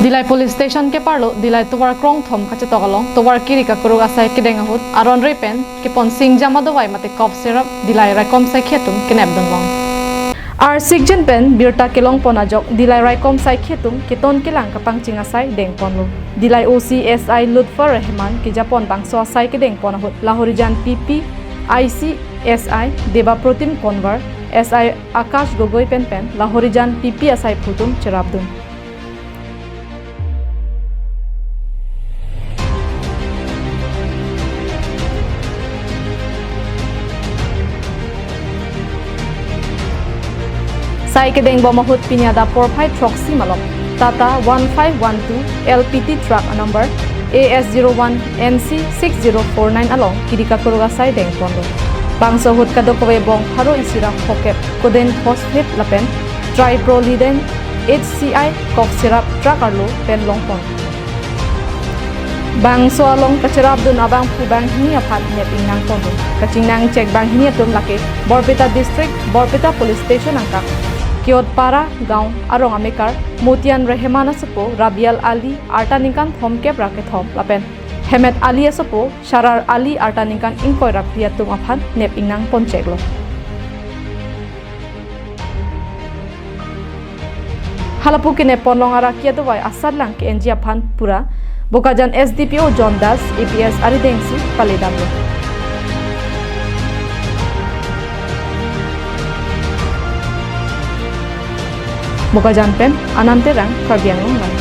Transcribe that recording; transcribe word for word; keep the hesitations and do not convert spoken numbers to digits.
Dillai Police Station keparlo Dillai tovar krongthom kachetok along tovar kiri kakuruk asai kedeng ahut aron re pen kepon singjam adovai mate cough syrup Dillai raikom saikhi atum kenep dunlong. Arsikjin pen birta kelong pon ajok Dillai raikom saikhi atum keton kelang kapangching asai dengponlo. Dillai O C S I Lutfur Rehman kejapon bangso asai kedeng pon ahut Lahorijan P P I C S I Deba Protim Konwar, S I Akash Gogoi pen pen Lahorijan P P asai phutum cherapdun. Sai kedeng bom ahut pini adap porphai throksi malom Tata one five one two L P T truck number A S zero one N C six zero four nine along kiri kakuruk asai dengponlo. Bangso ahut kadokave bong pharo isi ra phokep codeine phosphate lapen triprolidine H C I cough syrup truck arlo pen longpon. Bangso along kacherapdun abangphu banghini aphan nep ingnang ponlo. Kachingnang chek banghini atum lake Borpeta District, Borpeta Police Station angkang Kiotpara Gaon arong amekar Motian Rehman asopo Rabial Ali arta ningkan thomkep ra kethom lapen Hemet Ali asopo Sharar Ali arta ningkan ingkoi ra phli atum aphan nep ingnang poncheklo. Halapu kenep ponlong araki adovai asatlang ke-enji aphan pura Bokajan S D P O John Das A P S arideng si paledamlo. Bokajan pen Anand Terang, Karbi Anglong Live.